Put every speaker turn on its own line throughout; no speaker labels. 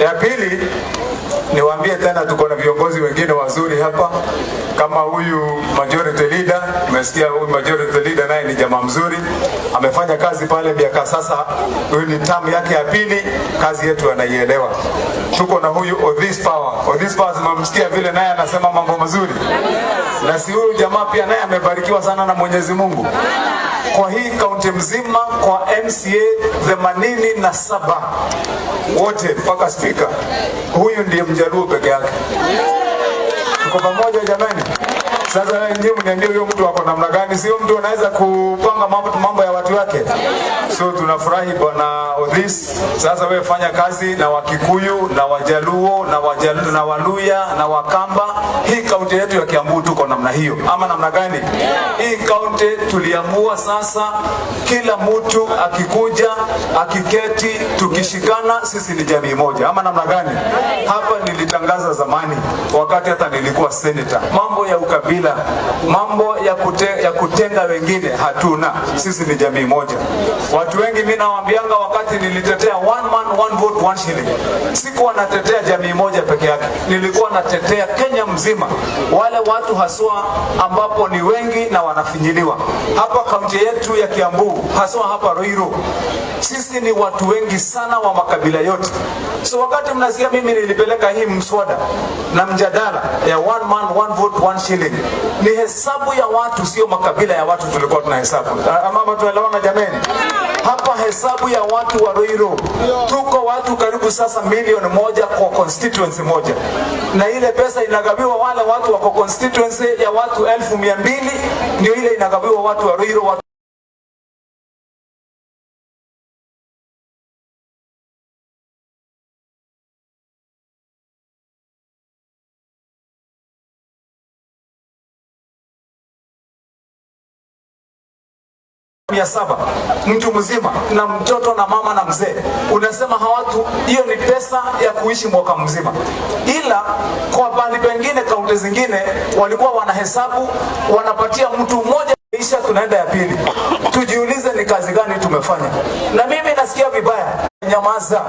Ya pili niwaambie tena, tuko na viongozi wengine wazuri hapa kama huyu majority leader. Umesikia huyu majority leader naye ni jamaa mzuri, amefanya kazi pale miaka sasa, huyu ni term yake ya pili, kazi yetu anaielewa. Tuko na huyu Odhis Power. Odhis Power tumemsikia vile naye anasema mambo mazuri, na si huyu jamaa pia naye amebarikiwa sana na Mwenyezi Mungu kwa hii kaunti mzima kwa MCA 87 wote mpaka spika, huyu ndiye mjaluo peke yake. Tuko pamoja jamani? Sasa wewe nyinyi mniambie huyo mtu ako namna gani? Sio mtu anaweza kupanga mambo ya watu wake. So tunafurahi bwana Odhis. Sasa wewe fanya kazi na Wakikuyu na Wajaluo na Wajaluo na Waluya na Wakamba. Hii kaunti yetu ya Kiambu tuko namna hiyo ama namna gani? Hii kaunti tuliamua sasa, kila mtu akikuja akiketi, tukishikana, sisi ni jamii moja ama namna gani? Hapa nilitangaza zamani, wakati hata nilikuwa senator, mambo ya ukabila, mambo ya kutenga wengine hatuna. Sisi ni jamii moja. Watu wengi mimi nawaambianga, wakati nilitetea one man one vote one shilling, sikuwa natetea jamii moja peke yake, nilikuwa natetea Kenya mzima, wale watu haswa ambapo ni wengi na wanafinyiliwa. Hapa kaunti yetu ya Kiambu, haswa hapa Ruiru, sisi ni watu wengi sana wa makabila yote. So wakati mnasikia mimi nilipeleka hii mswada na mjadala ya one man one vote one shilling, ni hesabu ya watu, sio makabila ya watu tulikuwa tunahesabu. Ama tuelewana jameni? Hapa hesabu ya watu wa Ruiru tuko watu karibu sasa milioni 1 kwa constituency moja, na ile pesa inagawiwa wale watu wako constituency ya watu 200,000, ndio ile inagawiwa watu wa Ruiru watu 700 mtu mzima na mtoto na mama na mzee, unasema hawatu, hiyo ni pesa ya kuishi mwaka mzima. Ila kwa pahali pengine, kaunti zingine walikuwa wanahesabu, wanapatia mtu mmoja isha, tunaenda ya pili. Tujiulize ni kazi gani tumefanya. Na mimi nasikia vibaya, nyamaza.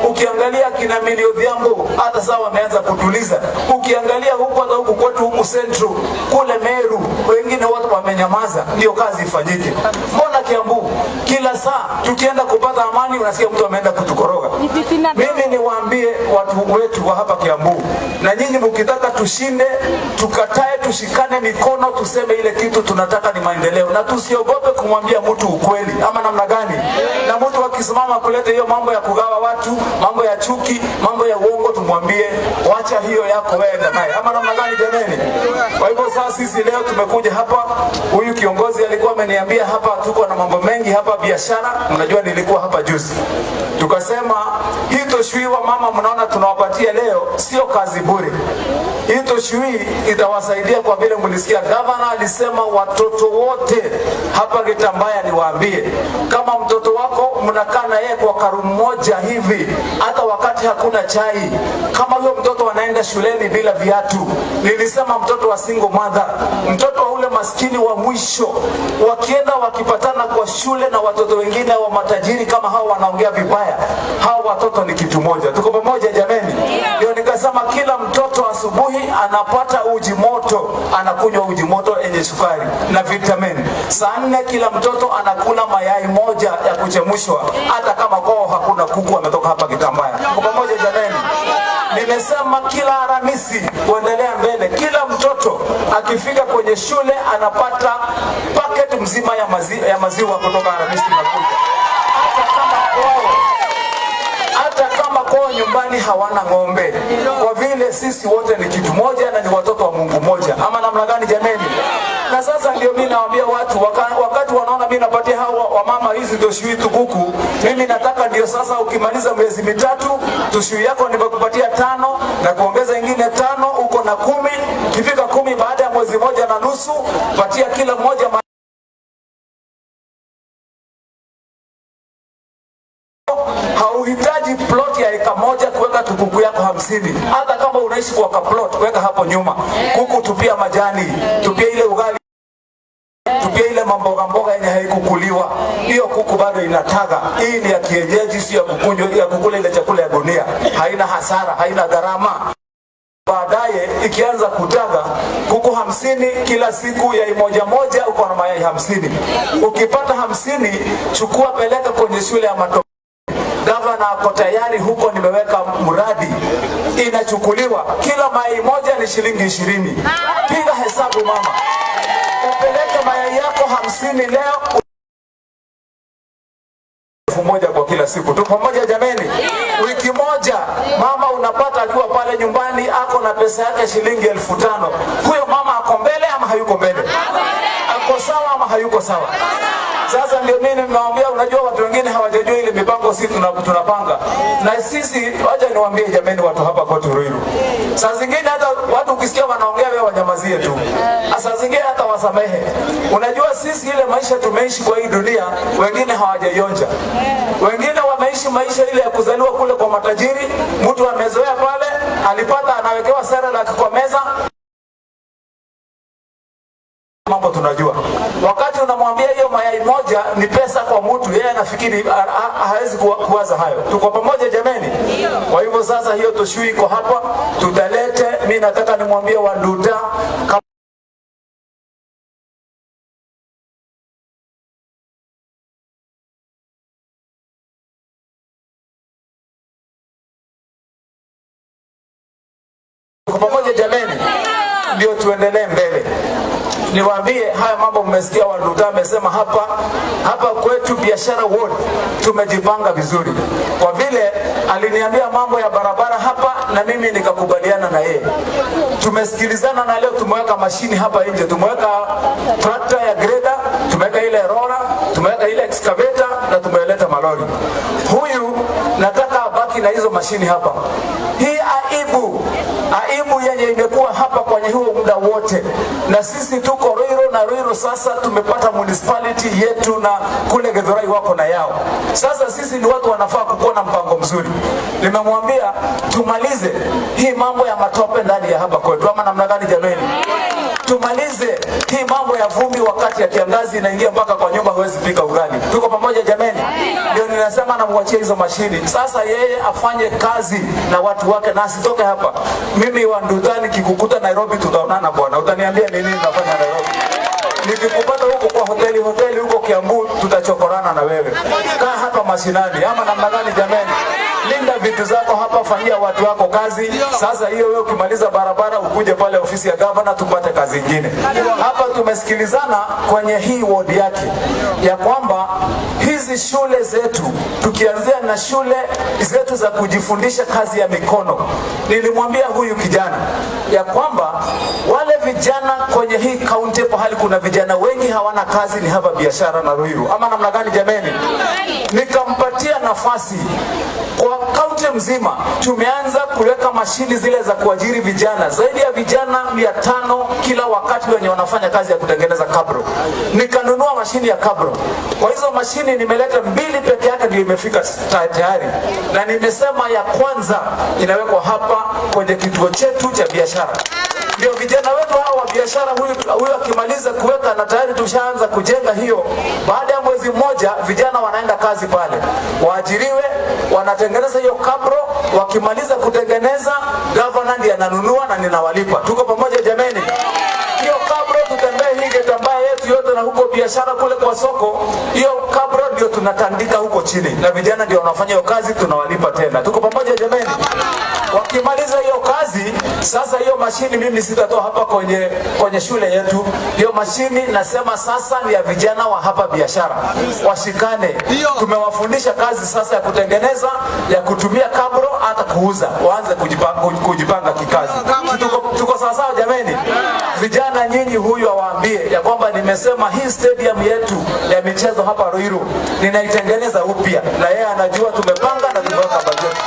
Ukiangalia kina Millie Odhiambo hata sasa wameanza kutuliza. Ukiangalia huku hata huku kwetu huku Central kule Meru, wengine watu wamenyamaza, ndio kazi ifanyike. Mbona Kiambu kila saa tukienda kupata amani unasikia mtu ameenda kutukoroga? Mimi niwaambie watu wetu wa hapa Kiambu, na nyinyi mkitaka tushinde, tukatae, tushikane mikono, tuseme ile kitu tunataka ni maendeleo, na tusiogope kumwambia mtu ukweli, ama namna gani? Na mtu akisimama kuleta hiyo mambo ya kugawa watu, mambo ya chuki, mambo ya uongo, tumwambie wacha hiyo yako, wewe enda naye, ama namna gani jameni? Kwa hivyo sasa sisi leo tumekuja hapa, huyu kiongozi alikuwa ameniambia hapa tuko na mambo mengi hapa biashara. Mnajua nilikuwa hapa juzi, tukasema hii toshui wa mama mnaona tunawapatia leo sio kazi bure. Hii toshui itawasaidia kwa vile mlisikia gavana alisema watoto wote hapa Gitambaya, niwaambie kama mtoto wako mnakaa na yeye kwa karumu moja hivi, hata wakati hakuna chai, kama huyo mtoto anaenda shuleni bila viatu, nilisema mtoto wa single mother, mtoto wa ule maskini wa mwisho, wakienda wakipatana kwa shule na watoto wengine wa matajiri kama hao wanaongea vibaya, hao watoto ni kitu moja. Tuko pamoja jameni? Ndio nikasema kila mtoto asubuhi anapata uji moto, anakunywa uji moto yenye sukari na vitamin. Saa 4 kila mtoto anakula mayai moja ya kuchemshwa, hata kama kwao hakuna kuku, ametoka hapa Gitambaya. Tuko pamoja jameni? Nimesema kila Alhamisi kuendelea mbele, kila mtoto akifika kwenye shule anapata packet mzima ya maziwa kutoka Alhamisi tunakuja, hata kama kwao nyumbani hawana ng'ombe, kwa vile sisi wote ni kitu moja na ni watoto wa Mungu moja, ama namna gani jameni? Na sasa ndio mimi nawaambia watu wakati wanaona mimi napatia hawa wamama hizi toshui tukuku, mimi nataka ndio sasa, ukimaliza miezi 3 toshui yako nimekupatia 5 na kuongeza ingine 5, uko na 10. Ukifika 10 baada ya mwezi 1.5, patia kila mmoja Hauhitaji plot ya eka moja kuweka tukuku yako 50. Hata kama unaishi kwa ka plot, weka hapo nyuma kuku, tupia majani, tupia ile ugali, tupia Unatupia ile mamboga mboga yenye haikukuliwa, hiyo kuku bado inataga. Hii ni ya kienyeji, sio ya kukunywa, ya kukula ile chakula ya gunia. Haina hasara, haina gharama. Baadaye ikianza kutaga kuku 50 kila siku, yai moja moja, uko na mayai 50. Ukipata 50, chukua peleka kwenye shule ya mato. Gavana ako tayari huko, nimeweka mradi, inachukuliwa kila mayai moja ni shilingi 20. Piga hesabu mama, upeleke mayai yako 50 leo, 1000 kwa kila siku. Tuko pamoja jameni? Wiki moja mama unapata akiwa pale nyumbani ako na pesa yake shilingi 5000. Huyo mama ako mbele ama hayuko mbele? Ako sawa ama hayuko sawa? Sasa ndio mimi nimewaambia, unajua watu wengine hawajajua ile mipango sisi tunapanga. Na sisi, wacha niwaambie jameni, watu hapa kwetu Ruiru. Saa zingine hata watu ukisikia wanaongea, wewe wanyamazie tu. Saa zingine hata wasamehe. Unajua sisi ile maisha tumeishi kwa hii dunia, wengine hawajaionja. Wengine wameishi maisha ile ya kuzaliwa kule kwa matajiri, mtu amezoea pale, alipata anawekewa Cerelac kwa meza. Mambo tunajua. Wakati unamwambia hiyo mayai moja ni pesa kwa mtu, yeye anafikiri hawezi kuwaza hayo. Tuko pamoja jameni? Kwa hivyo sasa hiyo tushui iko hapa, tutalete. Mimi nataka nimwambie Wanduta tuko pamoja jameni, ndio tuendelee mbele. Niwaambie haya mambo mmesikia Wanduta amesema hapa hapa kwetu biashara ward tumejipanga vizuri, kwa vile aliniambia mambo ya barabara hapa na mimi nikakubaliana na yeye. Tumesikilizana na leo tumeweka mashini hapa nje, tumeweka tractor ya grader, tumeweka ile roller, tumeweka ile excavator na tumeleta malori. Huyu nataka abaki na hizo mashini hapa. Hii aibu aibu yenye imekuwa hapa kwenye huo muda wote, na sisi tuko Ruiru na Ruiru sasa tumepata municipality yetu, na kule Githurai wako na yao. Sasa sisi ni watu wanafaa kukuwa na mpango mzuri. Nimemwambia tumalize hii mambo ya matope ndani ya hapa kwetu, ama namna gani jameni? Tumalize hii mambo ya vumbi wakati ya kiangazi inaingia mpaka kwa nyumba, huwezi pika ugali. Tuko pamoja jameni? Ndio ninasema namwachia hizo mashini sasa, yeye afanye kazi na watu wake na asitoke hapa. Mimi Wanduta nikikukuta Nairobi tutaonana bwana, utaniambia nini nafanya Nairobi. Nikikupata huko kwa hoteli huko Kiambu tutachokorana na wewe. Kaa hapa mashinani ama namna gani jameni? Linda vitu zako hapa, fanyia watu wako kazi. Sasa hiyo wewe ukimaliza barabara ukuje pale ofisi ya gavana tupate kazi nyingine. Hapa tumesikilizana kwenye hii ward yake ya kwamba hizi shule zetu tukianzia na shule zetu za kujifundisha kazi ya mikono. Nilimwambia huyu kijana ya kwamba wale vijana kwenye hii kaunti pahali kuna vijana wengi hawana kazi ni hapa biashara na Ruiru, ama namna gani jameni? Nikampatia nafasi kwa kaunti mzima tumeanza kuweka mashini zile za kuajiri vijana zaidi ya vijana 500 kila wakati wenye wanafanya kazi ya kutengeneza kabro. Nikanunua mashini ya kabro. Kwa hizo mashini nimeleta 2 peke yake ndio imefika tayari, na nimesema ya kwanza inawekwa hapa kwenye kituo chetu cha biashara. Ndio vijana wetu hawa wa biashara, huyu akimaliza kuweka na tayari tushaanza kujenga hiyo. Baada ya mwezi mmoja vijana wanaenda kazi pale, waajiriwe, wanatengeneza hiyo kabro. Wakimaliza kutengeneza, governor ndiye ananunua na ninawalipa. Tuko pamoja jameni? Hiyo kabro tutembee hii getambaa yetu yote na huko biashara kule kwa soko, hiyo kabro ndio tunatandika huko chini, na vijana ndio wanafanya hiyo kazi, tunawalipa tena. Tuko pamoja jameni? Wakimaliza hiyo kazi, sasa hiyo mashini mimi sitatoa hapa kwenye shule yetu. Hiyo mashini nasema sasa ni ya vijana wa hapa biashara, washikane. Tumewafundisha kazi sasa ya kutengeneza, ya kutumia kabro, hata kuuza, waanze kujipanga kikazi. Tuko sawa sawa jameni? Vijana nyinyi, huyu awaambie ya kwamba nimesema hii stadium yetu ya michezo hapa Ruiru ninaitengeneza upya, na yeye anajua tumepanga na tumeweka bajeti.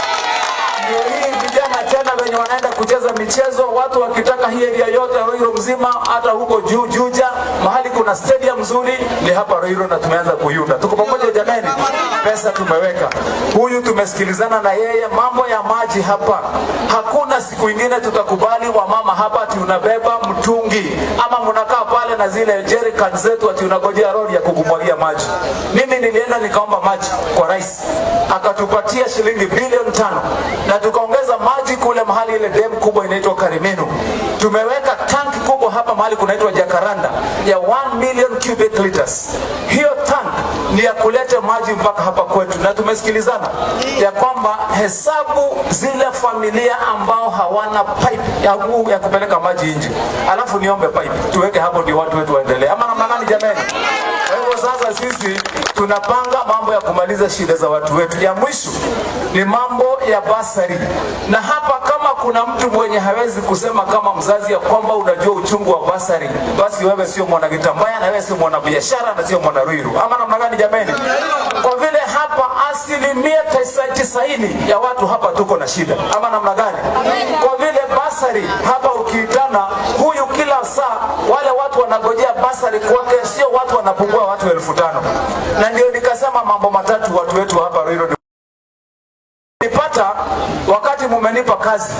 Ndio hii vijana tena wenye wenye wanaenda kucheza michezo, watu wakitaka hii area yote Ruiru mzima, hata huko juu Juja, mahali kuna stadium nzuri ni hapa Ruiru, na tumeanza kuiunda. Tuko pamoja jameni? Pesa tumeweka. Huyu tumesikilizana na yeye mambo ya maji hapa. Hakuna siku ingine tutakubali wamama hapa ati unabeba mtungi ama mnakaa pale na zile jerrycan zetu ati unagojea lori ya kukumwagia maji. Mimi nilienda nikaomba maji kwa rais, akatupatia shilingi bilioni 5 na tukaongeza maji kule mahali ile dam kubwa inaitwa Karimenu. Tumeweka tanki kubwa hapa mahali kunaitwa Jacaranda ya 1 million cubic liters. Hiyo tank ni ya kuleta maji mpaka hapa kwetu, na tumesikilizana ya kwamba hesabu zile familia ambao hawana pipe ya kupeleka maji nje, alafu niombe pipe tuweke hapo, ndio watu wetu waendelee, ama namna gani jameni? Kwa hivyo sasa sisi tunapanga mambo ya kumaliza shida za watu wetu. Ya mwisho ni mambo ya bursary, na hapa kama kuna mtu mwenye hawezi kusema kama mzazi ya kwamba unajua uchungu wa bursary, basi wewe sio mwana Gitambaya na wewe sio mwanabiashara na sio mwana Ruiru, ama namna gani jameni? Kwa vile hapa 90% ya watu hapa tuko na shida, ama namna gani? Kwa vile bursary hapa ukiitana huyu kila saa, wale watu wanagojea bursary kwake, sio watu wanapungua watu 5,000. Na ndio nikasema mambo matatu watu wetu hapa Ruiru nipata wakati mumenipa kazi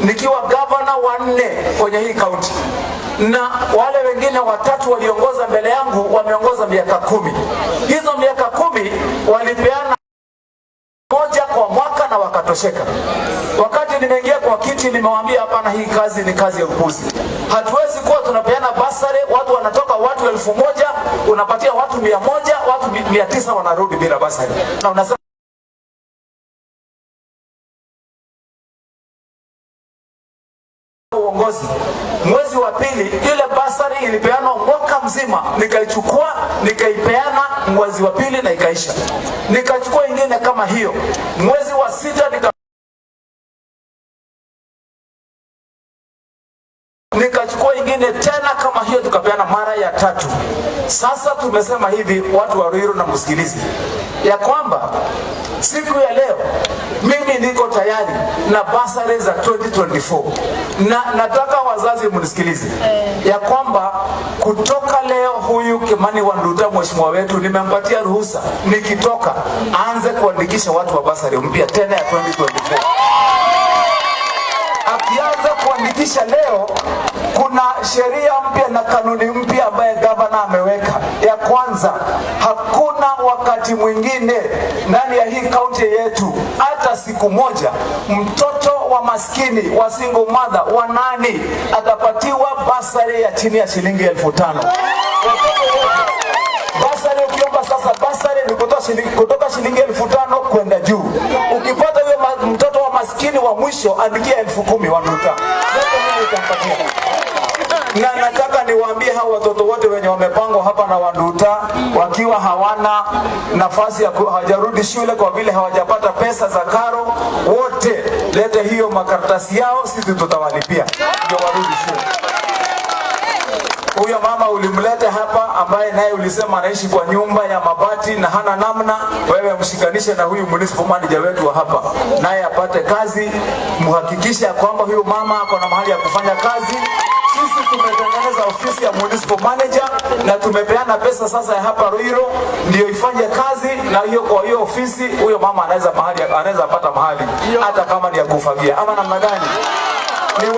nikiwa gavana wa nne kwenye hii kaunti, na wale wengine watatu waliongoza mbele yangu wameongoza miaka 10. Hizo miaka 10 walipeana moja kwa mwaka na wakatosheka. Wakati nimeingia kwa kiti, nimewaambia hapana, hii kazi ni kazi ya upuzi. Hatuwezi kuwa tunapeana bursary, watu wanatoka watu 1,000, unapatia watu 100, watu 900 wanarudi bila bursary, na unasema uongozi. Mwezi wa pili ile bursary ilipeanwa mwaka mzima, nikaichukua nikaipeana mwezi wa pili na ikaisha. Nikachukua ingine kama hiyo mwezi wa sita nikachukua ingine tena kama hiyo, tukapeana mara ya tatu. Sasa tumesema hivi, watu wa Ruiru na msikilizi, ya kwamba siku ya leo mimi niko tayari na bursary za 2024 na nataka wazazi mnisikilize ya kwamba kutoka leo huyu Kimani Wanduta mheshimiwa wetu nimempatia ruhusa, nikitoka aanze kuandikisha watu wa bursary mpya tena ya 2024. Akianza kuandikisha leo, kuna sheria mpya na kanuni mpya ambaye gavana ameweka. Ya kwanza, hakuna wakati mwingine ndani ya hii kaunti yetu hata siku moja mtoto wa maskini wa single mother wa nani atapatiwa bursary ya chini ya shilingi 5,000. Watoto wote bursary, ukiomba sasa bursary ni kutoka shilingi 5,000 kwenda juu. Ukipata huyo mtoto wa maskini wa mwisho, andikia 10,000 Wanduta. Mimi nitampatia. Na nataka niwaambie hao watoto wote wenye wamepangwa hapa na Wanduta wakiwa hawana nafasi ya hawajarudi shule kwa vile hawajapata pesa za karo, wote lete hiyo makaratasi yao, sisi tutawalipia ndio warudi shule. Huyo mama ulimleta hapa ambaye naye ulisema anaishi kwa nyumba ya mabati na hana namna, wewe mshikanishe na huyu municipal manager wetu wa hapa, naye apate kazi. Muhakikishe ya kwamba huyu mama ako na mahali ya kufanya kazi. Sisi tumetengeneza ofisi ya municipal manager na tumepeana pesa sasa ya hapa Ruiru ndio ifanye kazi, na hiyo kwa hiyo ofisi huyo mama anaweza pata mahali hata kama ni ya kufagia ama namna gani. Ni